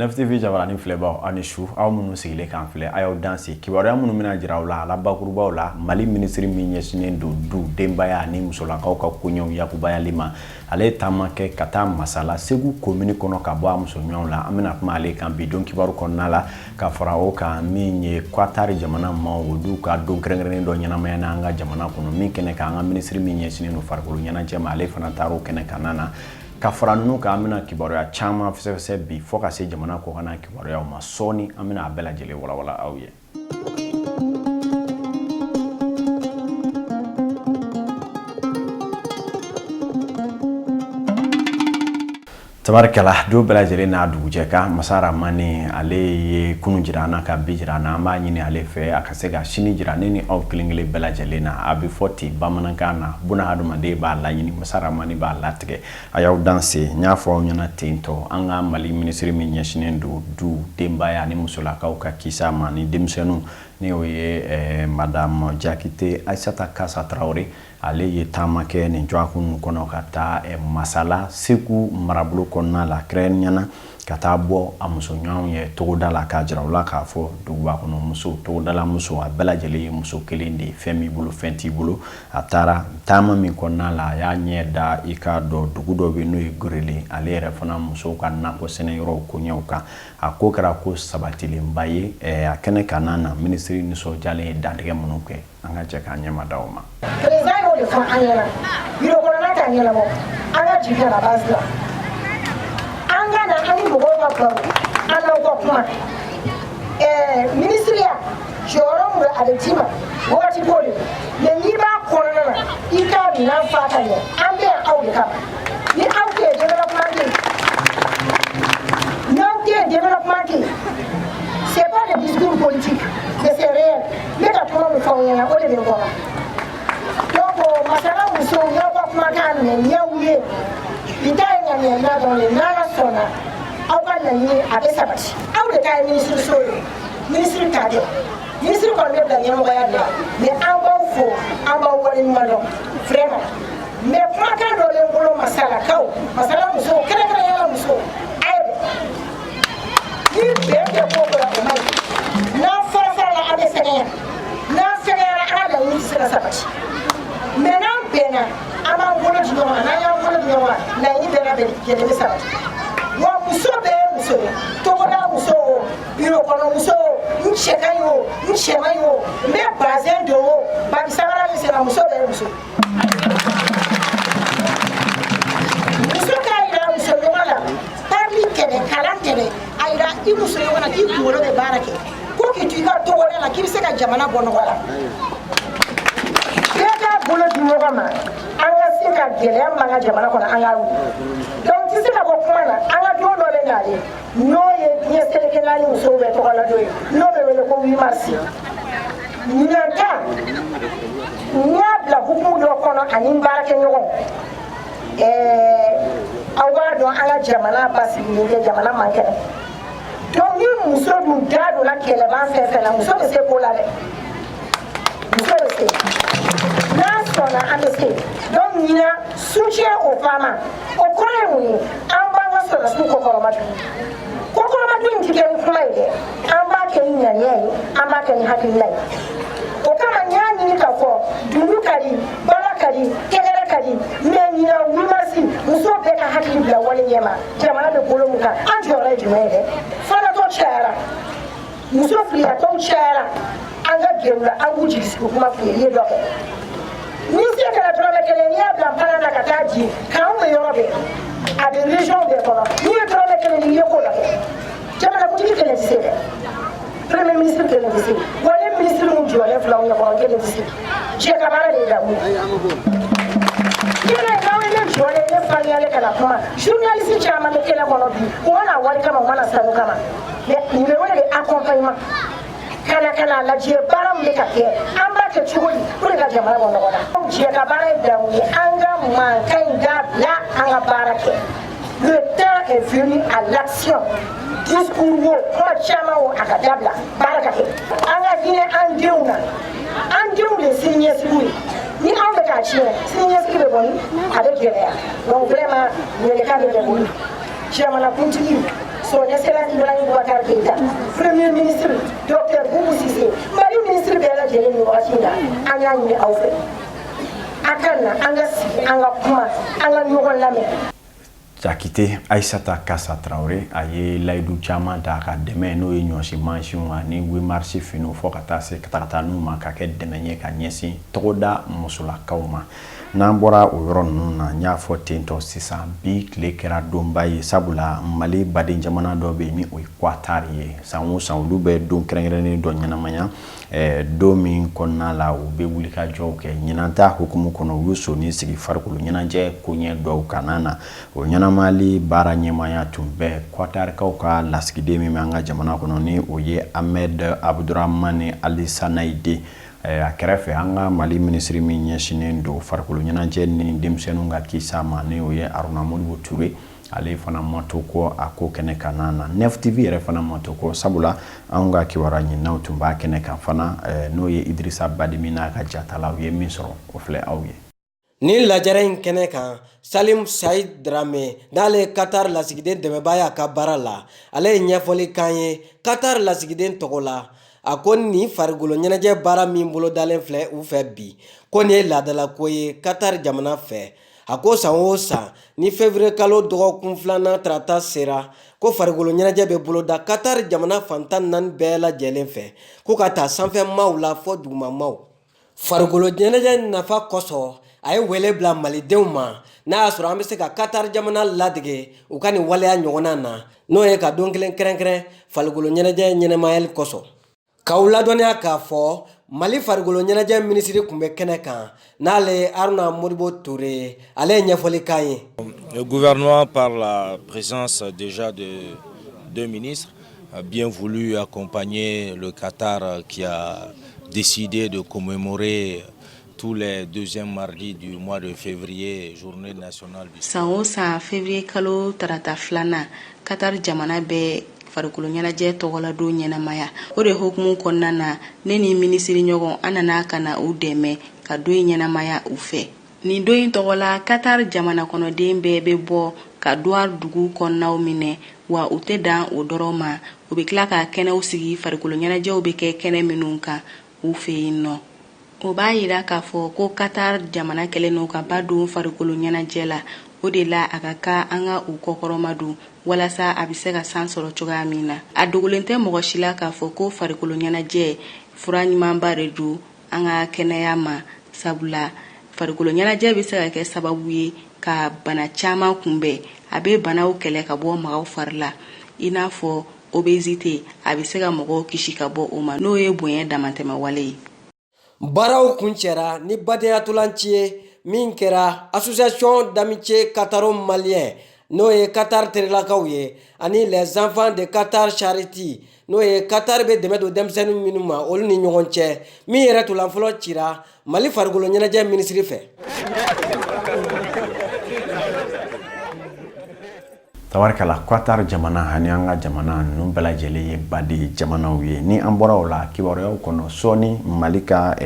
9TV jabarani filɛbaw, aw ni su. Aw minnu sigilen k'an filɛ, a y'aw danse. Kibaruya minnu bɛna jira aw la, a la bakurubaw la, Mali minisiri min ɲɛsinnen don du, denbaya ani musolakaw ka koɲɛw yakubayali ma, ale ye taama kɛ ka taa Masala, Segu komini kɔnɔ, ka bɔ a musoɲɔgɔnw la. An bɛna kuma ale kan bi don kibaru kɔnɔna la. Ka fara o kan, min ye Qatar jamana ma, olu ka don kɛrɛnkɛrɛnnen dɔ ɲɛnamaya na an ka jamana kɔnɔ, min kɛnɛ kan, an ka minisiri min ɲɛsinnen don farikolo ɲɛnajɛ ma, ale fana taara o kɛnɛ kan na. Ka fara ninnu kan, an bɛna kibaruya caman fɛsɛfɛsɛ bi, fo ka se jamana kɔkanna kibaruyaw ma. Sɔɔni, an bɛna a bɛɛ lajɛlen walawala aw ye. Tabarikala, don bɛɛ lajɛlen n'a dugujɛ kan. Masa Ramani, ale ye kunu jira an na, ka bi jira an na. An b'a ɲini ale fɛ, a ka se ka sini jira ne ni aw kelen kelen bɛɛ lajɛlen na. A bɛ fɔ ten bamanankan na, buna hadamaden b'a laɲini, Masa Ramani b'a latigɛ. A y'aw danse. N y'a fɔ aw ɲɛna ten tɔ, an ka Mali minisiri min ɲɛsinnen don du, denbaya ani musolakaw ka kisa ma ni denmisɛnninw, ni o ye madame Jakite Ayisata Kasa Tarawele, ale ye taama kɛ nin dɔgɔkun kɔnɔ ka taa Masala, Segu marabolo kɔnɔna la, kɛrɛnkɛrɛnnenya na ka taa bɔ a musoɲɔgɔnw ye togoda la, k'a jira u la k'a fɔ duguba kɔnɔ muso, togodala muso, a bɛɛ lajɛlen ye muso kelen de ye. Fɛn b'i bolo, fɛn t'i bolo. A taara taama min kɔnɔna la, a y'a ɲɛ da i k'a dɔn dugu dɔ bɛ, n'o ye Gorele, ale yɛrɛ fana musow ka nakɔ sɛnɛyɔrɔw koɲɛw kan. A ko kɛra ko sabatilenba ye. A kɛnɛ kan na, minisiri nisɔndiyalen ye dantigɛ minnu kɛ, an ka jɛ k'an ɲɛma da o ma. Président y'o de fɔ an ɲɛna. Biro kɔnɔna t'a ɲɛnabɔ. An ka jigin ka na base la, an ka na an ni mɔgɔw ka baro, an n'aw ka kuma. Minisiriya jɔyɔrɔ min don, a bɛ d'i ma wagati ko de don, mais n'i b'a kɔnɔna na, i k'a minɛn fa ka ɲɛ. An bɛ yan aw de kama. Ni aw tɛ yen, développement tɛ yen. N'aw tɛ yen, développement tɛ yen. C'est pas des discours politiques, mais c'est réel. N bɛ ka kuma min fɔ aw ɲɛna, o de bɛ n kɔnɔ. Donc Masala musow, y'aw ka kumakan minɛ, n y'aw ye. Bi ta ye ŋaniya ɲuman dɔrɔn de ye. N'Ala sɔnna, aw ka laɲini a bɛ sabati. Aw de ta ye minisiri so ye, minisiri ta tɛ. Minisiri kɔni bɛ bila ɲɛmɔgɔya de la, mais an b'aw fo, an b'aw waleɲuman dɔn vraiment. Mais kumakan dɔ bɛ n bolo Masalakaw, Masala musow, kɛrɛnkɛrɛnnenya la musow, a ye bɛn. Ni bɛn tɛ ko o la, o man ɲi. N'an fara farala, an bɛ fɛgɛya. N'an fɛgɛyara, an ka laɲini tɛ se ka sabati. Mais n'an bɛnna, an b'an bolo di ɲɔgɔn ma. N'an y'an bolo di ɲɔgɔn ma, laɲini bɛɛ lajɛlen bɛ sabati. Wa muso bɛɛ ye muso ye, togoda muso o, biro kɔnɔ muso o, n cɛ ka ɲi o, n cɛ man ɲi o, n bɛ bazɛn don o, babi samara bɛ sen na, muso bɛɛ ye muso. Muso k'a yira muso ɲɔgɔn la, parili tɛ dɛ, kalan tɛ dɛ, a yira i muso ɲɔgɔn na k'i kunkolo bɛ baara kɛ, ko k'i to i ka togoda la, k'i bɛ se ka jamana bɔ nɔgɔ la. Bɛɛ k'a bolo di ɲɔgɔn ma, an ka se ka gɛlɛya min b'an ka jamana kɔnɔ, an k'a wuli. Donc n tɛ se ka bɔ kuma na. An ka don dɔ bɛ nalen, n'o ye diɲɛ seleke naani musow bɛɛ tɔgɔla don ye, n'o bɛ wele ko 8 mars. Ɲinan ta, n y'a bila hukumu dɔ kɔnɔ ani n baarakɛɲɔgɔnw. Aw b'a dɔn, an ka jamana basigilen tɛ, jamana man kɛnɛ. Donc ni muso dun da donna kɛlɛban fɛn fɛn na, muso bɛ se ko la dɛ, muso bɛ se. N'a sɔnna, an bɛ se. Donc ɲinan, soutien aux femmes, o kɔrɔ ye mun ye? An b'an ka sɔrɔdasiw kɔkɔrɔma dun. Kɔkɔrɔma dun in ti kɛ ni kuma ye dɛ, an b'a kɛ ni ŋaniya ye, an b'a kɛ ni hakilina ye. O kama n y'a ɲini k'a fɔ, dundu ka di, bala ka di, tɛgɛrɛ ka di, mais ɲinan 8 mars, muso bɛɛ ka hakili bila wale ɲɛma. Jamana bɛ bolo min kan, an jɔyɔrɔ ye jumɛn ye dɛ? Fanatɔ cayara, muso filiyatɔw cayara. An ka gɛrɛ u la, an k'u jigi sigi kuma f'u ye. I ye dɔ kɛ, ni se kɛra dɔrɔmɛ kelen, n'i y'a bila palan na ka taa di k'anw bɛ yɔrɔ bɛɛ, a bɛ région bɛɛ kɔnɔ, n'i ye dɔrɔmɛ kelen di, i ye ko dɔ kɛ. Jamanakuntigi kelen tɛ se dɛ, premier ministre kelen tɛ se. Wa ne ministre mun jɔlen filɛ aw ɲɛkɔrɔ, kelen tɛ se. Jɛ ka baara de ye damu ye. Kɛnɛ n'aw ye ne jɔlen, ne fariyalen ka na kuma, journaliste caman bɛ kɛnɛ kɔnɔ bi, u ma na wari kama, u ma na sanu kama, mais nin bɛ wele de accompagnement, ka na ka na lajɛ baara min bɛ ka kɛ, an b'a kɛ cogo di pour que ka jamana bɔ nɔgɔ la. Jɛ ka baara ye damu ye. An ka mankan in dabila, an ka baara kɛ. Le temps est venu à l'action. Discours wo, kuma caman wo, a ka dabila, baara ka kɛ. An ka hinɛ an denw na. An denw de ye sini ɲɛsigiw ye. Ni anw bɛ k'a tiɲɛ, sini ɲɛsigi bɛ bɔ ni a bɛ gɛlɛya. Donc vraiment, welekan bɛ ne bolo, jamanakuntigi, Son Excellence Ibrahim Boubacar Keïta, Premier ministre Docteur Boubou Cissé, Mali ministre bɛɛ lajɛlen, nin wagati in na, an y'a ɲini aw fɛ, a ka na an ka sigi, an ka kuma, an ka ɲɔgɔn lamɛn. Jakite Aissata Kassa Traoré, a ye layidu caman ta ka dɛmɛ, n'o ye ɲɔsi mansinw ani 8 mars finiw, fɔ ka taa se ka taga n'u ma ka kɛ dɛmɛ ye ka ɲɛsin togoda musolakaw ma. N'an bɔra o yɔrɔ ninnu na, n y'a fɔ ten tɔ sisan, bi tile kɛra donba ye, sabula Mali baden jamana dɔ bɛ yen ni o ye Qatar ye. San o san, olu bɛ don kɛrɛnkɛrɛnnen dɔ ɲɛnamaya, don min kɔnɔna la u bɛ wulikajɔw kɛ. Ɲinan ta hukumu kɔnɔ, u y'u soni sigi farikolo ɲɛnajɛ koɲɛ dɔw kana na. O ɲɛnamali baara ɲɛmaya tun bɛ Qatarkaw ka lasigiden min bɛ an ka jamana kɔnɔ, ni o ye Ahmed Abdurahmani Ali Sanayide. A kɛrɛfɛ, an ka Mali minisiri min ɲɛsinnen don farikolo ɲɛnajɛ ni denmisɛnninw ka kisa ma, ni o ye Haruna Modibo Ture, ale fana ma to kɔ a ko kɛnɛ kan na. Nef TV yɛrɛ fana ma to kɔ, sabula anw ka kibaruya ɲininaw tun b'a kɛnɛ kan fana, n'o ye Idirisa Badimi n'a ka jatalaw ye. Min sɔrɔ, o filɛ aw ye. Nin lajɛrɛ in kɛnɛ kan, Salim Said Drame, n'ale ye Qatar lasigiden dɛmɛbaa ye a ka baara la, ale ye ɲɛfɔli kan ye Qatar lasigiden tɔgɔ la. A ko nin farikolo ɲɛnajɛ baara min bolodalen filɛ u fɛ bi, ko nin ye laadalako ye Qatar jamana fɛ. A ko san o san, ni février kalo dɔgɔkun filanan tarata sera, ko farikolo ɲɛnajɛ bɛ boloda Qatar jamana fan 14 bɛɛ lajɛlen fɛ, ko ka taa sanfɛ maaw la fɔ duguma maaw. Farikolo ɲɛnajɛ nafa kosɔn, a ye wele bila malidenw ma, n'a y'a sɔrɔ an bɛ se ka Qatar jamana ladege u ka nin waleya ɲɔgɔnna na, n'o ye ka don kelen kɛrɛnkɛrɛn farikolo ɲɛnajɛ ɲɛnɛmayali kosɔn. K'aw ladɔnniya k'a fɔ Mali farikolo ɲɛnajɛ minisiri tun bɛ kɛnɛ kan, n'ale ye Haruna Modibo Toure, ale ye ɲɛfɔli kan ye. Le gouvernement, par la présence déjà de deux ministres, a bien voulu accompagner le Qatar qui a décidé de commémorer tous les deuxièmes mardis du mois de février, journée nationale du San o san, février kalo tarata filanan, Qatar jamana bɛ farikolo ɲɛnajɛ tɔgɔladon ɲɛnamaya. O de hukumu kɔnɔna na, ne ni minisiri ɲɔgɔn, an nana ka na u dɛmɛ ka don in ɲɛnamaya u fɛ. Nin don in tɔgɔ la, Qatar jamana kɔnɔden bɛɛ bɛ bɔ ka Doha dugu kɔnɔnaw minɛ. Wa u tɛ dan o dɔrɔn ma, u bɛ tila ka kɛnɛw sigi, farikolo ɲɛnajɛw bɛ kɛ kɛnɛ minnu kan u fɛ yen nɔ. O b'a yira k'a fɔ ko Qatar jamana kɛlen don ka ba don farikolo ɲɛnajɛ la. O de la, a ka kan an ka u kɔkɔrɔma don walasa a bɛ se ka san sɔrɔ cogoya min na. A dogolen tɛ mɔgɔ si la k'a fɔ ko farikolo ɲɛnajɛ fura ɲumanba de don an ka kɛnɛya ma, sabula farikolo ɲɛnajɛ bɛ se ka kɛ sababu ye ka bana caman kunbɛn. A bɛ banaw kɛlɛ ka bɔ mɔgɔw fari la, i n'a fɔ obésité, a bɛ se ka mɔgɔw kisi ka bɔ o ma, n'o ye bonya damatɛmɛ wale ye. Baaraw kuncɛra ni badenya ntolanci ye min kɛra Association d'amitié qataro malien, n'o ye Qatar terilakaw ye, ani Les Enfants de Qatar Charity, n'o ye Qatar bɛ dɛmɛ don denmisɛnnin minnu ma, olu ni ɲɔgɔn cɛ, min yɛrɛ tolan fɔlɔ cira Mali farikolo ɲɛnajɛ minisiri fɛ. Tabarikala, Qatar jamana ani an ka jamana ninnu bɛɛ lajɛlen ye baden jamanaw ye. Ni an bɔra o la, kibaruyaw kɔnɔ sɔɔni, Mali ka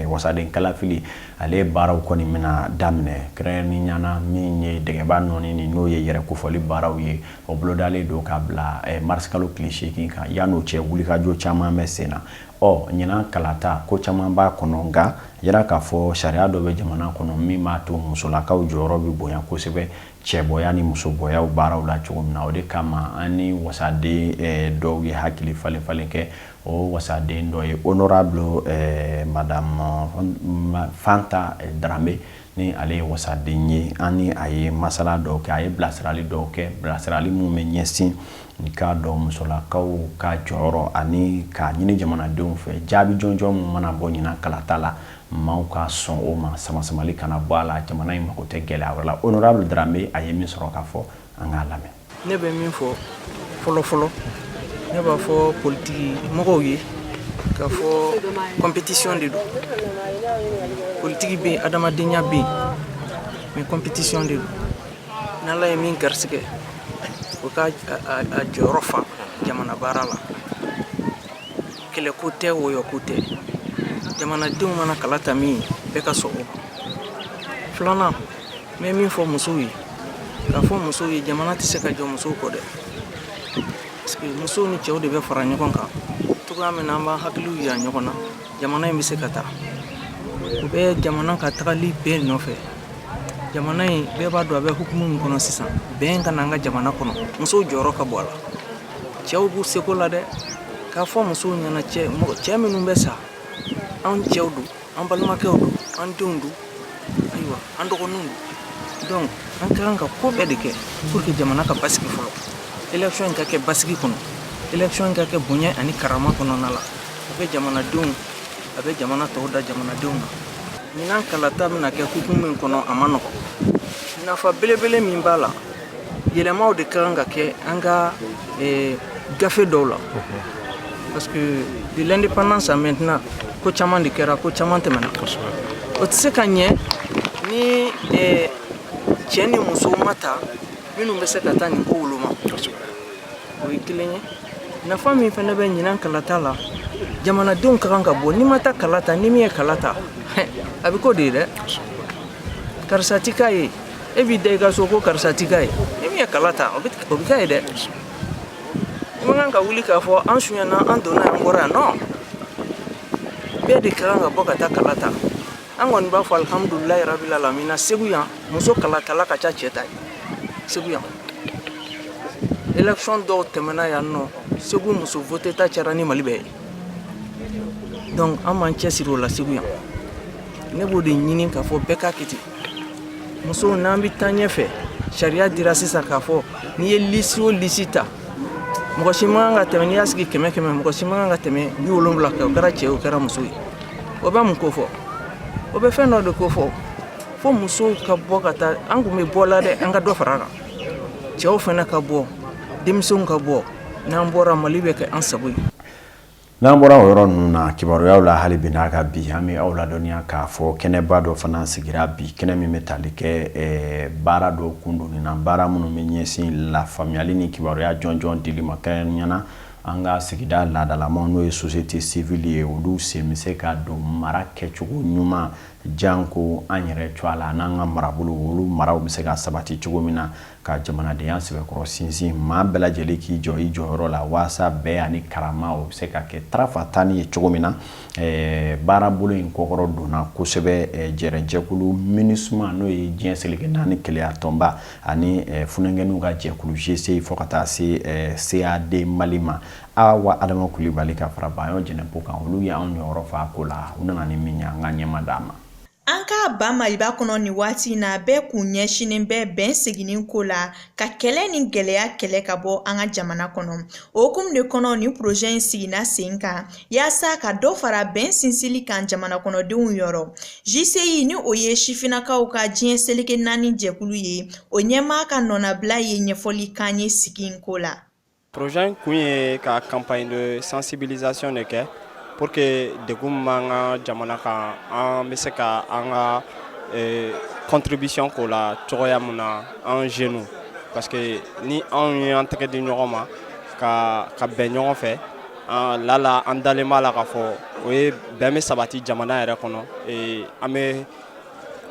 wasaden kalafili, ale baaraw kɔni bɛna daminɛ kɛrɛnkɛrɛnnenya na. Min ye dɛgɛba nɔɔni ni n'o ye yɛrɛ kofɔli baaraw ye, o bolodalen don k'a bila marisikalo tile 8 kan. Yan'o cɛ, wulikajɔ caman bɛ sen na. Ɔ ɲinan kalata, ko caman b'a kɔnɔ, nka yira k'a fɔ sariya dɔ bɛ jamana kɔnɔ min b'a to musolakaw jɔyɔrɔ bɛ bonya kosɛbɛ cɛbɔya ni musobɔyaw baaraw la cogo min na. O de kama, an ni wasaden dɔw ye hakili falen falen kɛ. O wasaden dɔ ye honorable madame Fanta Dramé, ni ale ye wasaden ye. An ni a ye masala dɔw kɛ, a ye bilasirali dɔw kɛ, bilasirali minnu bɛ ɲɛsin i k'a dɔn musolakaw ka jɔyɔrɔ ani k'a ɲini jamanadenw fɛ, jaabi jɔnjɔn min mana bɔ ɲinan kalata la, maaw ka sɔn o ma, samasamali kana bɔ a la. Jamana in mako tɛ gɛlɛya wɛrɛ la. Honorable Dramé, a ye min sɔrɔ k'a fɔ, an k'a lamɛn. Ne bɛ min fɔ fɔlɔ fɔlɔ, ne b'a fɔ politiki mɔgɔw ye k'a fɔ compétition de don. Politiki bɛ yen, adamadenya bɛ yen, mais compétition de don. N'Ala ye min garisigɛ, o ka a jɔyɔrɔ fa jamana baara la. Kɛlɛko tɛ, wɔyɔko tɛ. Jamanadenw mana kala ta min ye, bɛɛ ka sɔn o ma. Filanan, n bɛ min fɔ musow ye, k'a fɔ musow ye, jamana tɛ se ka jɔ musow kɔ dɛ. Parce que musow ni cɛw de bɛ fara ɲɔgɔn kan cogoya min na, an b'an hakiliw yira ɲɔgɔn na, jamana in bɛ se ka taa. U bɛ jamana ka tagali bɛɛ nɔfɛ. Jamana in, bɛɛ b'a dɔn a bɛ hukumu min kɔnɔ sisan. Bɛn ka na an ka jamana kɔnɔ, musow jɔyɔrɔ ka bon a la. Cɛw b'u seko la dɛ. K'a fɔ musow ɲɛna, cɛ cɛ minnu bɛ sa, an cɛw don, an balimakɛw don, an denw don, ayiwa, an dɔgɔninw don. Donc an ka kan ka ko bɛɛ de kɛ pour que jamana ka basigi fɔlɔ. Élection in ka kɛ basigi kɔnɔ, élection in ka kɛ bonya ani karama kɔnɔna la. A bɛ jamanadenw, a bɛ jamana tɔw da jamanadenw na. Ɲinan kalata bɛna kɛ hukumu min kɔnɔ, a ma nɔgɔ. Nafa belebele min b'a la, yɛlɛmaw de ka kan ka kɛ an ka gafe dɔw la, parce que de l'indépendance à maintenant, ko caman de kɛra, ko caman tɛmɛna. O tɛ se ka ɲɛ ni cɛ ni muso ma ta minnu bɛ se ka taa nin ko woloma. O ye kelen ye. Nafa min fana bɛ ɲinan kalata la, jamanadenw ka kan ka bɔ. N'i ma taa kala ta, ni min ye kala ta, a bɛ k'o de ye dɛ. Karisa ti k'a ye, e b'i da i ka so ko karisa ti k'a ye. Ni min ye kala ta, o bɛ k'a ye dɛ. I man kan ka wuli k'a fɔ an suɲɛna, an donna yan, an bɔra yan. Non, bɛɛ de ka kan ka bɔ ka taa kala ta. An kɔni b'a fɔ alihamudulilayi rabil alamina, Segu yan, muso kalatala ka ca cɛ ta ye. Segu yan, élection dɔw tɛmɛna yan nɔ, Segu muso vote ta cayara ni Mali bɛɛ ye. Donc an b'an cɛsiri o la Segu yan. Ne b'o de ɲini k'a fɔ bɛɛ k'a kɛ ten. Musow, n'an bɛ taa ɲɛfɛ, sariya dira sisan k'a fɔ n'i ye liste o liste ta, mɔgɔ si man kan ka tɛmɛ. N'i y'a sigi 100 100, mɔgɔ si man kan ka tɛmɛ 70 kan, o kɛra cɛ ye, o kɛra muso ye. O bɛ mun ko fɔ? O bɛ fɛn dɔ de ko fɔ fo musow ka bɔ ka taa. An kun bɛ bɔ la dɛ, an ka dɔ fara a kan. Cɛw fana ka bɔ, denmisɛnw ka bɔ. N'an bɔra, Mali bɛ kɛ an sago ye. N'an bɔra o yɔrɔ ninnu na, kibaruyaw la hali bi n'a ka bi, an bɛ aw ladɔnniya k'a fɔ kɛnɛba dɔ fana sigira bi, kɛnɛ min bɛ tali kɛ baara dɔw kun donni na, baara minnu bɛ ɲɛsin lafaamuyali ni kibaruya jɔnjɔn dili ma, kɛrɛnkɛrɛnnenya la an ka sigida laadalamaw, n'o ye société civile ye. Olu sen bɛ se ka don mara kɛcogo ɲuman janko an yɛrɛ cogoya la, n'an ka marabolo, olu maraw bɛ se ka sabati cogo min na, ka jamanadenya sɛbɛkɔrɔ sinsin, maa bɛɛ lajɛlen k'i jɔ i jɔyɔrɔ la, waasa bɛɛ ani karama o bɛ se ka kɛ tarafa tanni ye cogo min na. Baarabolo in kɔkɔrɔ donna kosɛbɛ jɛrɛjɛkulu MINUSMA, n'o ye diɲɛ seleke naani keleya tɔnba, ani funankɛninw ka jɛkulu GCI, fo ka taa se CAD Mali ma. Awa Adama Kulibali ka fara Bayɔn Jɛnɛpo kan, olu ye anw jɔyɔrɔ fa ko la. U nana ni min ye, an ka ɲɛma d'a ma. An ka ba Maliba kɔnɔ nin waati in na, bɛɛ kun ɲɛsinnen bɛ bɛn seginni ko la, ka kɛlɛ ni gɛlɛya kɛlɛ ka bɔ an ka jamana kɔnɔ. O hukumu de kɔnɔ, nin projet in siginna sen kan yaasa ka dɔ fara bɛn sinsili kan jamana kɔnɔdenw yɔrɔ. GCI, ni o ye sifinnakaw ka diɲɛ seleke naani jɛkulu ye, o ɲɛmaa ka nɔnabila ye ɲɛfɔli k'an ye sigi in ko la. Projet in kun ye ka campagne de sensibilisation de kɛ pour que degun min b'an ka jamana kan, an bɛ se ka an ka contribution k'o la cogoya min na, an jeunes, parce que ni anw ye an tɛgɛ di ɲɔgɔn ma ka bɛn ɲɔgɔn fɛ la, an dalen b'a la k'a fɔ o ye bɛn bɛ sabati jamana yɛrɛ kɔnɔ. An bɛ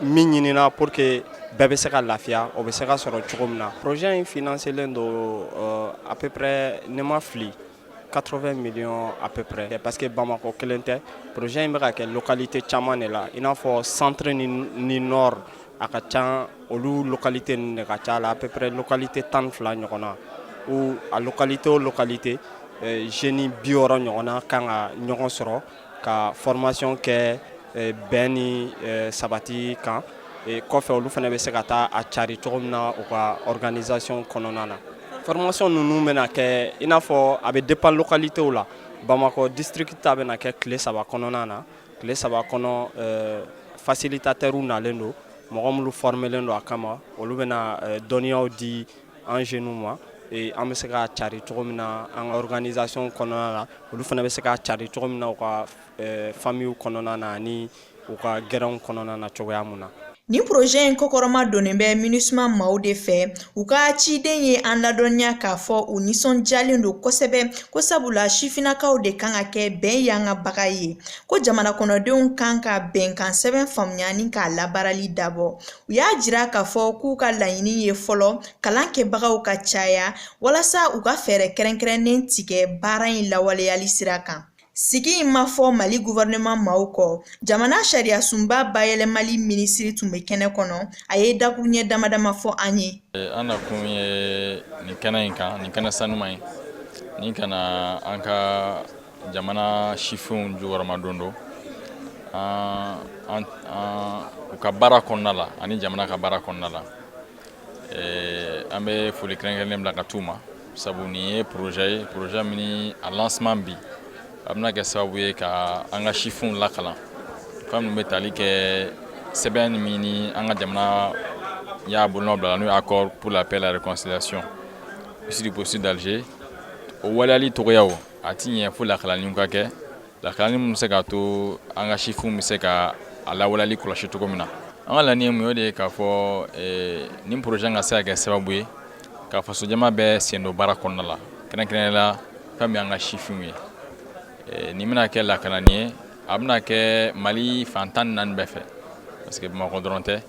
min ɲinina pour que bɛɛ bɛ se ka lafiya, o bɛ se ka sɔrɔ cogo min na. Projet in financelen don à peu près, ne ma fili, 80 millions à peu près, parce que Bamakɔ kelen tɛ. Projet in bɛ ka kɛ localité caman de la, i n'a fɔ centre ni nord, a ka ca, olu localité ninnu de ka ca la, à peu près localité 12 ɲɔgɔn na, ou a localité o localité, jeunes 60 ɲɔgɔnna kan ka ɲɔgɔn sɔrɔ ka formation kɛ bɛn ni sabati kan. Kɔfɛ, olu fana bɛ se ka taa a cari cogo min na u ka organisation kɔnɔna na. Formation ninnu bɛna kɛ i n'a fɔ a bɛ dépend localité la. Bamakɔ district ta bɛna kɛ tile 3 kɔnɔna na. Tile 3 kɔnɔ, facilitateur nalen don, mɔgɔ minnu formelen don a kama, olu bɛna dɔnniyaw di an jeunes ma, an bɛ se ka cari cogo min na an ka organisation kɔnɔna na, olu fana bɛ se ka cari cogo min na u ka famille kɔnɔna na ani u ka gɛrɛnw kɔnɔna na cogoya mun na. Nin projet in kɔkɔrɔma donnen bɛ MINUSMA maaw de fɛ. U ka ciden ye an ladɔnniya k'a fɔ u nisɔndiyalen don kosɛbɛ, ko sabula sifinnakaw de kan ka kɛ bɛn yangabaga ye, ko jamana kɔnɔdenw kan ka bɛnkan sɛbɛn faamuya ni k'a labaarali dabɔ. U y'a jira k'a fɔ k'u ka laɲini ye fɔlɔ kalan kɛbagaw ka caya walasa u ka fɛɛrɛ kɛrɛnkɛrɛnnen tigɛ baara in lawaleyali sira kan. Sigi in ma fɔ Mali gouvernement maaw kɔ. Jamana sariyasunba bayɛlɛmali minisiri tun bɛ kɛnɛ kɔnɔ. A ye dakuruɲɛ dama dama fɔ an ye. An nakun ye nin kɛnɛ in kan, nin kɛnɛ sanuman in ni ka na an ka jamana sifinw jukɔrɔmadon don u ka baara kɔnɔna la ani jamana ka baara kɔnɔna la. An bɛ foli kɛrɛnkɛrɛnnen bila ka t'u ma, sabu nin ye projet ye, projet min a lancement bi a bɛna kɛ sababu ye ka an ka sifinw lakalan fɛn minnu bɛ tali kɛ sɛbɛn min ni an ka jamana y'a bolonɔ bila, n'o ye Accord pour la paix et la réconciliation issu du processus d'Alger. O waleyali togoyaw a ti ɲɛ fo lakalanniw ka kɛ, lakalanni min bɛ se k'a to an ka sifinw bɛ se ka a lawaleyali kɔlɔsi cogo min na. An ka laɲini ye mun ye? O de ye k'a fɔ nin projet ka se ka kɛ sababu ye ka fasojama bɛɛ sen don baara kɔnɔna la, kɛrɛnkɛrɛnnenya la fɛn min y'an ka sifinw ye. Nin bɛna kɛ lakalanni ye, a bɛna kɛ Mali fan 14 bɛɛ fɛ, parce que Bamakɔ dɔrɔn tɛ.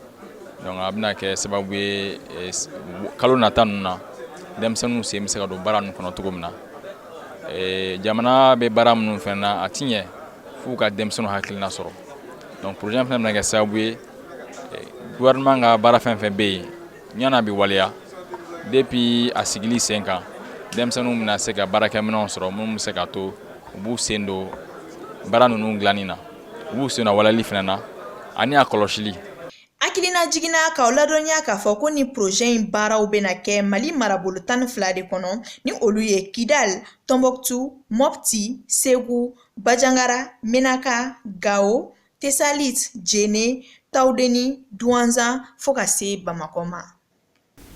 Donc a bɛna kɛ sababu ye, kalo nata ninnu na, denmisɛnninw sen bɛ se ka don baara ninnu kɔnɔ cogo min na. Jamana bɛ baara minnu fɛnɛ na, a ti ɲɛ f'u ka denmisɛnninw hakilina sɔrɔ. Donc projet fɛnɛ bɛna kɛ sababu ye, gouvernement ka baara fɛn fɛn bɛ yen ɲana bɛ waleya depuis a sigili sen kan, denmisɛnninw bɛna se ka baarakɛminɛnw sɔrɔ minnu bɛ se ka to u b'u sen don baara ninnu dilanni na, u b'u sen don a waleyali fɛnɛ na ani a kɔlɔsili. Hakilina jiginna k'aw ladɔnniya k'a fɔ ko ni projet in baaraw bɛna kɛ Mali marabolo 12 de kɔnɔ, ni olu ye Kidal, Tɔnbɔkutu, Mɔpti, Segu, Bajangara, Menaka, Gao, Tesalit, Jene, Tawudeni, Duwanzan, fo ka se Bamakɔ ma.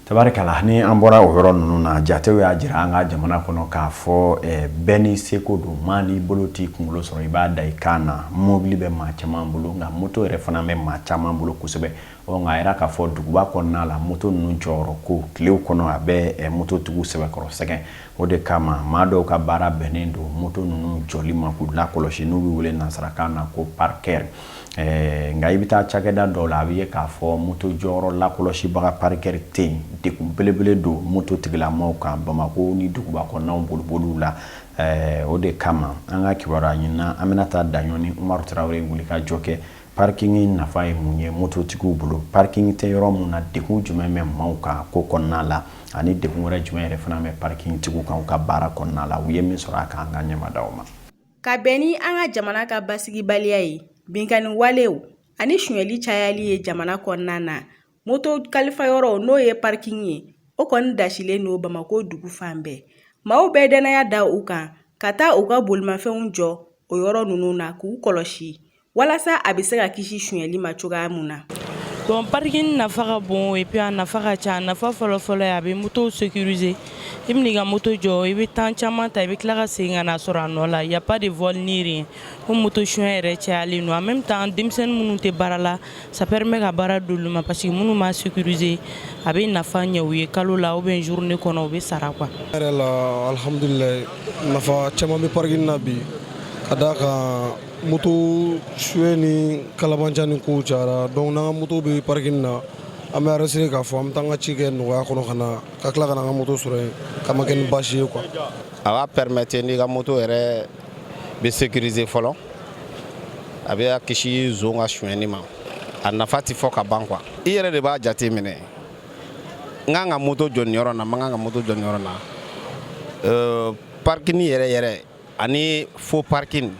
Tabarikala, ni an bɔra o yɔrɔ ninnu na, jatew y'a jira an ka jamana kɔnɔ k'a fɔ bɛɛ n'i seko don. Maa n'i bolo t'i kunkolo sɔrɔ, i b'a da i kan na. Mobili bɛ maa caman bolo, nka moto yɛrɛ fana bɛ maa caman bolo kosɛbɛ. Ɔ nka a yira k'a fɔ duguba kɔnɔna la, moto ninnu jɔyɔrɔ ko tilew kɔnɔ, a bɛ mototigiw sɛbɛkɔrɔ sɛgɛn. O de kama maa dɔw ka baara bɛnnen don moto ninnu jɔli ma k'u lakɔlɔsi, n'u bɛ wele nansarakan na ko parqueur. Nka i bɛ taa cakɛda dɔw la, a bɛ ye k'a fɔ moto jɔyɔrɔ lakɔlɔsibaga parqueur tɛ yen. Degun belebele don moto tigilamaw kan Bamakɔ ni duguba kɔnɔnaw boliboliw la. O de kama an ka kibaruya ɲinina, an bɛna taa Daɲɔ ni Umaru Tarawele wuli ka jɔ kɛ. Parking nafa ye mun ye mototigiw bolo? Parking tɛ yɔrɔ mun na, degun jumɛn bɛ maaw kan ko kɔnɔna la, ani degun wɛrɛ jumɛn yɛrɛ fana bɛ parking tigiw kan u ka baara kɔnɔna la? U ye min sɔrɔ a kan, an ka ɲɛmadaw ma. Ka bɛn ni an ka jamana ka basigibaliya ye, binkanni walew ani sonyɛli cayali ye jamana kɔnɔna na, moto kalifa yɔrɔw, n'o ye parking ye, o kɔni dasilen don Bamakɔ dugu fan bɛɛ. Maaw bɛ dannaya da u kan ka taa u ka bolimafɛnw jɔ o yɔrɔ ninnu na k'u kɔlɔsi walasa a bɛ se ka kisi sonyɛli ma cogoya mun na. Bon, parking nafa ka bon et puis a nafa ka ca. A nafa fɔlɔ-fɔlɔ ye, a bɛ moto sécuriser. I bɛn'i ka moto jɔ, i bɛ temps caman ta, i bɛ tila ka segin ka na sɔrɔ a nɔ la. Y a pas de vol ni rien. Ko moto suɲɛ yɛrɛ cayalen don. En même temps, denmisɛnnin minnu tɛ baara la, ça permet ka baara d'olu ma, parce que minnu b'a sécuriser, a bɛ nafa ɲɛ u ye kalo la ou bien journée kɔnɔ, u bɛ sara quoi. Yɛrɛ la, alhamdulilayi, nafa caman bɛ parking na bi, ka d'a kan moto suɲɛ ni kalabanca ni kow cayara. Donc n'an ka moto bɛ parking na, an bɛ rassurer k'a fɔ an bɛ taa an ka ci kɛ nɔgɔya kɔnɔ, ka na ka tila ka na an ka moto sɔrɔ yen, k'a ma kɛ ni baasi ye quoi. A b'a permettre n'i ka moto yɛrɛ bɛ sécuriser fɔlɔ, a bɛ kisi zon ka sonyɛni ma. A nafa tɛ fɔ ka ban quoi. I yɛrɛ de b'a jate minɛ, n kan ka moto jɔ nin yɔrɔ na, n man kan ka moto jɔ nin yɔrɔ na. Parking yɛrɛ yɛrɛ ani faux parking,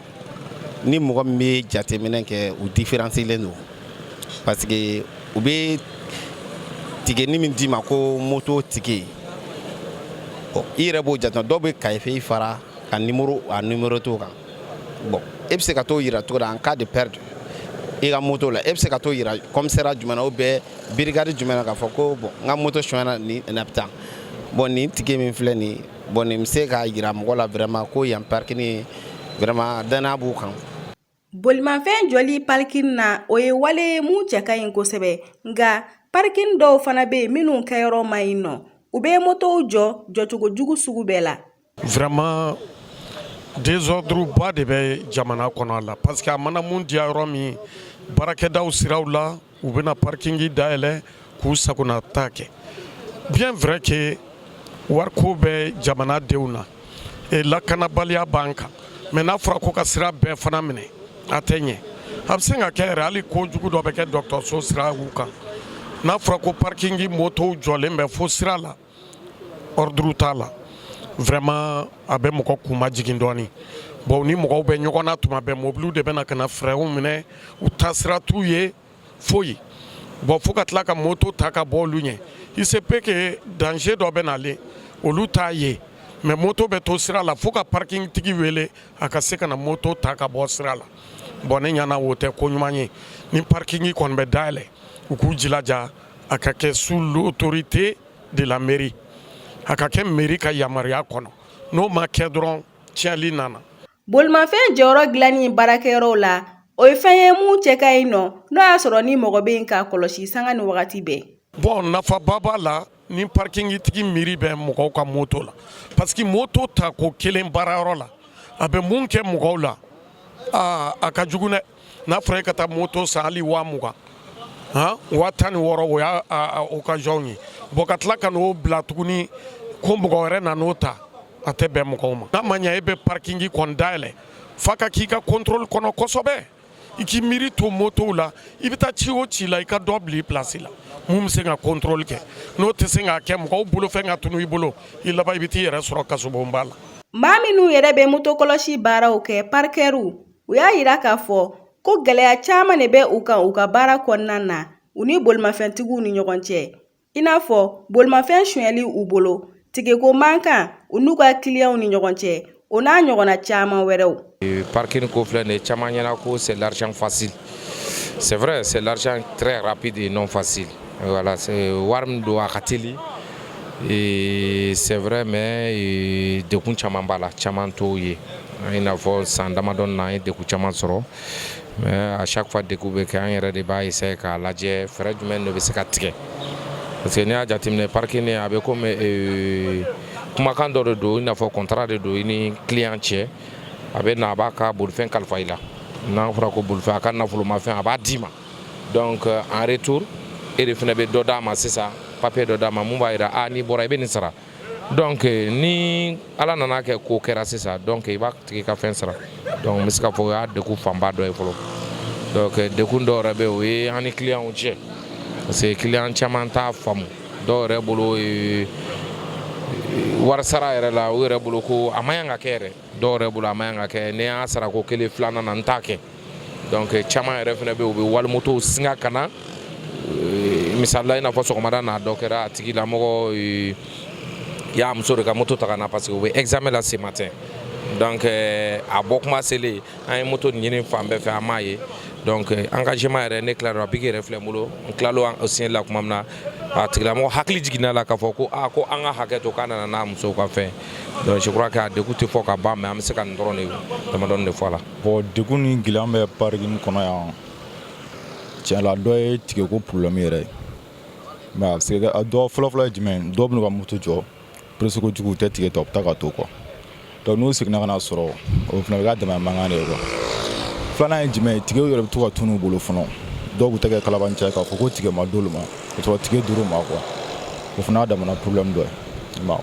ni mɔgɔ min bɛ jateminɛ kɛ, u différencier don, parce que u bɛ ticket min d'i ma ko moto ticket, bon, i yɛrɛ b'o jate. Dɔw bɛ cahier fara ka numéro a numéro t'o kan. Bon, e bɛ se ka t'o yira cogo di en cas de perte i ka moto la? E bɛ se ka t'o yira commissariat jumɛn na ou bien brigade jumɛn na k'a fɔ ko bon, n ka moto sonyɛna nin na bɛ taa, bon, nin ticket min filɛ nin ye, bon, nin bɛ se k'a yira mɔgɔ la vraiment ko yan parking, vraiment danaya b'u kan. Bolimafɛn jɔli parking na, o ye wale ye mun cɛ ka ɲi kosɛbɛ. Nka parking dɔw fana bɛ yen minnu kɛyɔrɔ man ɲi nɔ, u bɛ motow jɔ jɔcogo jugu sugu bɛɛ la. Vraiment, désordre ba de bɛ jamana kɔnɔ a la, parce que a mana mun diya yɔrɔ min, baarakɛdaw siraw la, u bɛna parking dayɛlɛ k'u sagona ta kɛ. Bien vrai que wariko bɛ jamana denw na, lakanabaliya b'an kan, mais n'a fɔra ko ka sira bɛɛ fana minɛ, a tɛ ɲɛ. A bɛ se ka kɛ yɛrɛ, hali kojugu dɔ bɛ kɛ dɔgɔtɔrɔso siraw kan. N'a fɔra ko parking motow jɔlen bɛ fo sira la, ordre t'a la, vraiment a bɛ mɔgɔ kun jigin dɔɔnin. Bon, ni mɔgɔw bɛ ɲɔgɔn na tuma bɛɛ, mobiliw de bɛ na ka na frein minɛ, u taasira t'u ye foyi. Bon, fo ka tila ka moto ta ka bɔ olu ɲɛ, il se peut que danger dɔ bɛ nalen, olu t'a ye, mais moto bɛ to sira la fo ka parking tigi wele a ka se ka na moto ta ka bɔ sira la. Bon, ne ɲɛna, o tɛ ko ɲuman ye. Ni parking kɔni bɛ dayɛlɛ, u k'u jilaja a ka kɛ sous l'autorité de la mairie, a ka kɛ mairie ka yamaruya kɔnɔ. N'o ma kɛ dɔrɔn, tiɲɛli nana. Bolimafɛn jɔyɔrɔ dilanni baarakɛyɔrɔw la, o ye fɛn ye mun cɛ ka ɲi nɔ, n'o y'a sɔrɔ ni mɔgɔ bɛ yen k'a kɔlɔsi sanga ni wagati bɛɛ. Bon, nafaba b'a la ni parking tigi miiri bɛ mɔgɔw ka moto la, parce que moto ta ko kelen baarayɔrɔ la, a bɛ mun kɛ mɔgɔw la, aa, a ka jugu dɛ. N'a fɔra e ka taa moto san hali 20 000, han, 16 000, o y'a occasion ye. Bon, ka tila ka n'o bila tuguni ko mɔgɔ wɛrɛ nan'o ta, a tɛ bɛn mɔgɔw ma. N'a ma ɲɛ e bɛ parking kɔni dayɛlɛ, f'a ka k'i ka contrôle kɔnɔ kosɛbɛ, i k'i miiri to motow la. I bɛ taa ci o ci la, i ka dɔ bila i place la mun bɛ se ka contrôle kɛ. N'o tɛ se k'a kɛ, mɔgɔw bolofɛn ka tunu i bolo, i laban i bɛ t'i yɛrɛ sɔrɔ kasobonba la. Maa minnu yɛrɛ bɛ moto kɔlɔsi baaraw kɛ, parkɛriw, u y'a yira k'a fɔ ko gɛlɛya caman de bɛ u kan u ka baara kɔnɔna na, u ni bolimafɛntigiw ni ɲɔgɔn cɛ, i n'a fɔ bolimafɛn sonyɛli u bolo, tigeko mankan u n'u ka kiliyanw ni ɲɔgɔn cɛ, o n'a ɲɔgɔnna caman wɛrɛw. Parking ko filɛ nin ye, caman ɲɛna ko c'est l'argent facile. C'est vrai, c'est l'argent très rapide et non facile. Voilà, c'est wari min don, a ka teli et c'est vrai, mais degun caman b'a la, caman t'o ye. I n'a fɔ san damadɔ na, an ye degun caman sɔrɔ, mais à chaque fois degun bɛ kɛ, an yɛrɛ de b'a essayer k'a lajɛ fɛɛrɛ jumɛn de bɛ se ka tigɛ, parce que n'i y'a jateminɛ, parking a bɛ komi kumakan dɔ de don, i n'a fɔ contrat de don i ni client cɛ. A bɛ na, a b'a ka bolifɛn kalifa i la. N'a fɔra ko bolifɛn, a ka nafolomafɛn, a b'a d'i ma. Donc en retour, e de fana bɛ dɔ d'a ma sisan, papier dɔ d'a ma mun b'a jira a n'i bɔra i bɛ nin sara. Donc ni Ala nana kɛ ko kɛra sisan, donc i b'a tigi ka fɛn sara. Donc n bɛ se k'a fɔ o y'a degun fanba dɔ ye fɔlɔ. Donc degun dɔw yɛrɛ bɛ yen, o ye an ni client cɛ, parce que client caman t'a faamu. Dɔw yɛrɛ bolo, wari sara yɛrɛ la, u yɛrɛ bolo ko a man ɲi ka kɛ yɛrɛ. Dɔw yɛrɛ bolo a man ɲi ka kɛ, ni y'a sara ko kelen, filanan na n t'a kɛ. Donc caman yɛrɛ fana bɛ yen, u bɛ walimotow singa ka na. Misali la, i n'a fɔ sɔgɔmada na, dɔ kɛra, a tigilamɔgɔ y'a muso de ka moto ta ka na, parce que u bɛ examen la ce matin. Donc a bɔ kuma selen, an ye moto ɲini fan bɛɛ fɛ, an m'a ye. Donc engagement yɛrɛ, ne tilara, bic yɛrɛ filɛ n bolo, n tilal'o o signali la tuma min na, a tigilamɔgɔ hakili jiginna la k'a fɔ ko aa, ko an ka hakɛ to, k'a nana n'a musow ka fɛn. Donc je crois que a degun tɛ fɔ ka ban, mais an bɛ se ka nin dɔrɔn de damadɔni de fɔ a la. Bon, degun ni gɛlɛya bɛ parking kɔnɔ yan, tiɲɛ la, dɔ ye tigɛko problème yɛrɛ ye. Mais a bɛ se ka kɛ dɔ fɔlɔ-fɔlɔ ye jumɛn ye? Dɔw bɛ n'u ka moto jɔ pressé kojugu, u tɛ tigɛ ta, u bɛ taa ka to quoi. Donc n'u seginna ka na sɔrɔ, o fana bɛ k'a dama mankan de ye quoi. Filanan ye jumɛn ye? Tigew yɛrɛ bɛ to ka tunun u bolo fɔlɔ. Dɔw b'u tɛgɛ kalabanciya k'a fɔ ko tigɛ ma d'olu ma, ka sɔrɔ tige dir'u ma quoi. O fana y'a damana problème dɔ ye. I m'a ye,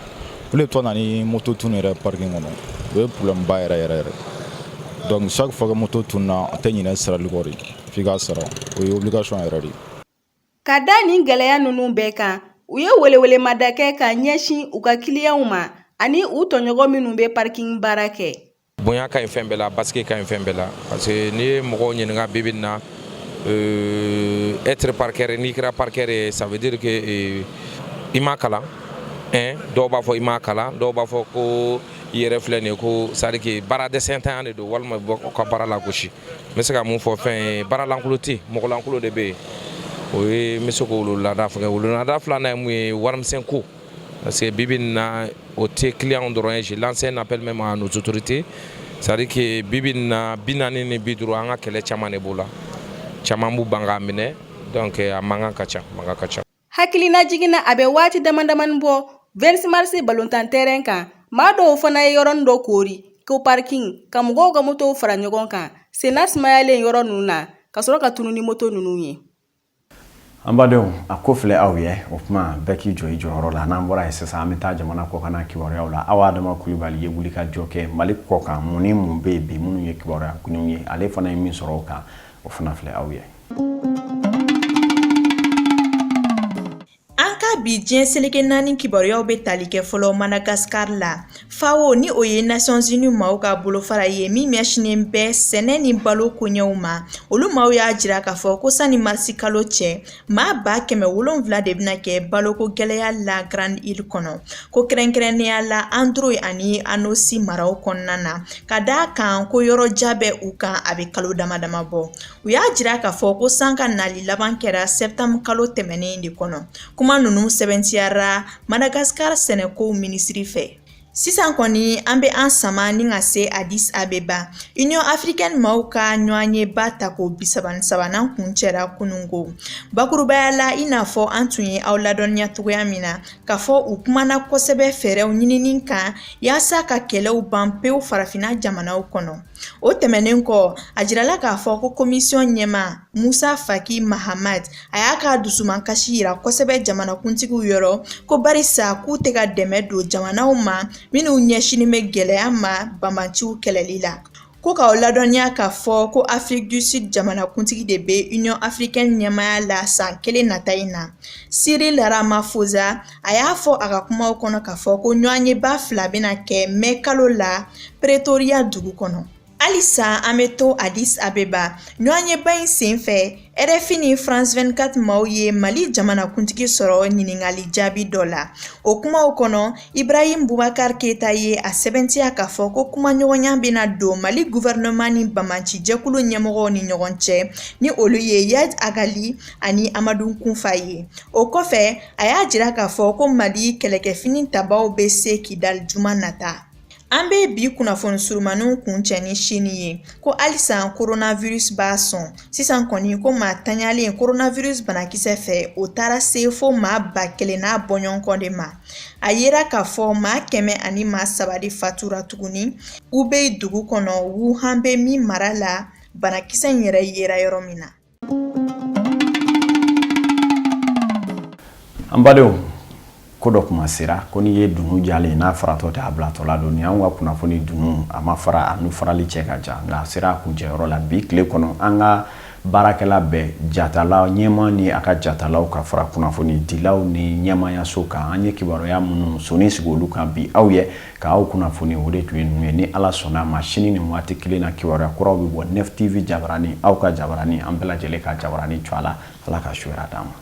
o de bɛ to ka na ni moto tunu yɛrɛ parking kɔnɔ, o ye problème ba yɛrɛ yɛrɛ yɛrɛ. Donc chaque fois que moto tununa, a tɛ ɲinɛ sarali kɔ de, f'i k'a sara, o ye obligation yɛrɛ de ye. Ka da nin gɛlɛya ninnu bɛɛ kan, u ye welewelemada kɛ ka ɲɛsin u ka kiliyanw ma ani u tɔɲɔgɔn minnu bɛ parking baara kɛ. Bonya ka ɲi fɛn bɛɛ la, basigi ka ɲi fɛn bɛɛ la, parce que n'i ye mɔgɔw ɲininka bi bi in na, être parker, n'i kɛra parker ye, ça veut dire que i ma kalan un. Dɔw b'a fɔ i ma kalan, dɔw b'a fɔ ko i yɛrɛ filɛ nin ye, ko c'est à dire que baara dɛsɛntanya de don, walima u ka baara lagosi. N bɛ se ka mun fɔ? Fɛn ye, baara lankolon tɛ yen, mɔgɔ lankolon de bɛ yen. O ye n bɛ se k'olu lada fɔ. Olu filanan ye mun ye? Warimisɛn ko, parce que bi bi in na, o tɛ client dɔrɔn ye. Je lance un appel même à nos autorités. C'est à dire que bi bi in na, 40 ni 50, an ka kɛlɛ caman de b'o la. Caman b'u ban k'a minɛ, donc a mankan ka ca, mankan ka ca. Hakilina jiginna, a bɛ waati dama damani bɔ, 26 mars balontan terrain kan, maa dɔw fana ye yɔrɔnin dɔ koori ko parking, ka mɔgɔw ka motow fara ɲɔgɔn kan. Senna sumayalen yɔrɔ ninnu na, ka sɔrɔ ka tunu ni moto ninnu ye. An badenw, a ko filɛ aw ye. O kuma, bɛɛ k'i jɔ i jɔyɔrɔ la. N'an bɔra yen sisan, an bɛ taa jamana kɔkanna kibaruyaw la. Awa Adama Kulibali ye wuli ka jɔ kɛ Mali kɔ kan. Mun ni mun bɛ yen bi minnu ye kibaruya kunw ye, ale fana ye min sɔrɔ o kan, o fana filɛ aw ye. An ka bi diɲɛ seleke naani kibaruyaw bɛ tali kɛ fɔlɔ Madagascar la. FAO, ni o ye Nations Unies maaw ka bolofara ye min ɲɛsinnen bɛ sɛnɛ ni balo koɲɛw ma, olu maaw y'a jira k'a fɔ ko sani marisi kalo cɛ, maa 700,000 de bɛna kɛ baloko gɛlɛya la Grande Île kɔnɔ, ko kɛrɛnkɛrɛnnenya la Androy ani Anosi maraw kɔnɔna na, ka d'a kan ko yɔrɔ ja bɛ u kan a bɛ kalo dama dama bɔ. U y'a jira k'a fɔ ko san ka nali laban kɛra sɛptanburu kalo tɛmɛnen de kɔnɔ. Kuma ninnu sɛbɛntiyara Madagascar sɛnɛkow minisiri fɛ. Sisan kɔni, an bɛ an sama ni ka se Addis Abeba. Union africaine maaw ka ɲɔgɔnyeba tako 33nan kuncɛra kununko. Bakurubaya la, i n'a fɔ an tun ye aw ladɔnniya cogoya min na, k'a fɔ u kumana kosɛbɛ fɛɛrɛw ɲinini kan yaasa ka kɛlɛw ban pewu farafinna jamanaw kɔnɔ. O tɛmɛnen kɔ, a jirala k'a fɔ ko komisiyɔn ɲɛmaa Musa Faki Mahamat, a y'a ka dusumakasi yira kosɛbɛ jamanakuntigiw yɔrɔ, ko barisa k'u tɛ ka dɛmɛ don jamanaw ma minnu ɲɛsinnen bɛ gɛlɛya ma banbaanciw kɛlɛli la. Ko k'aw ladɔnniya k'a fɔ ko Afrique du Sud jamanakuntigi de bɛ Union africaine ɲɛmaaya la san kelen nata in na, Cyril Ramaphosa. A y'a fɔ a ka kumaw kɔnɔ k'a fɔ ko ɲɔgɔnyeba fila bɛna kɛ mɛ kalo la Pretoria dugu kɔnɔ. Halisa an bɛ to Addis Abeba. Ɲɔgɔnyeba in senfɛ, RFI ni France 24 maaw ye Mali jamanakuntigi sɔrɔ ɲininkali jaabi dɔ la. O kumaw kɔnɔ, Ibrahim Boubacar Keita ye a sɛbɛntiya k'a fɔ ko kumaɲɔgɔnya bɛna don Mali gouvernement ni banbaancijɛkulu ɲɛmɔgɔw ni ɲɔgɔn cɛ, ni olu ye Iyad Ag Ghali ani Amadu Kufa ye. O kɔfɛ, a y'a jira k'a fɔ ko Mali kɛlɛkɛfini tabaw bɛ se Kidal juma nata. An bɛ bi kunnafoni surumaniw kuncɛ ni Chine ye, ko halisa coronavirus b'a sɔn. Sisan kɔni, ko maa tanyalen coronavirus banakisɛ fɛ, o taara se fo maa 1000 n'a bɔɲɔgɔnkɔ de ma. A yera k'a fɔ maa 103 de fatura tuguni Hubei dugu kɔnɔ, Wuhan bɛ min mara la, banakisɛ in yɛrɛ yera yɔrɔ min na. An badenw, ko dɔ kuma sera ko n'i ye dunun jalen n'a faratɔ tɛ, a bilatɔla don. Ni anw ka kunnafoni dunun, a ma fara, a n'u farali cɛ ka jan, nka a sera a kuncɛyɔrɔ la. Bi tile kɔnɔ, an ka baarakɛla bɛɛ, jatala ɲɛmaa ni a ka jatalaw, ka fara kunnafoni dilaw ni ɲɛmaayaso kan, an ye kibaruya minnu soni sigi olu kan bi aw ye k'aw kunnafoni, o de tun ye ninnu ye. Ni Ala sɔnna a ma, sini nin waati kelen na, kibaruya kuraw bɛ bɔ Nef TV jabarani, aw ka jabarani, an bɛɛ lajɛlen ka jabarani. Cɔ a la, Ala ka su hɛrɛ d'an ma.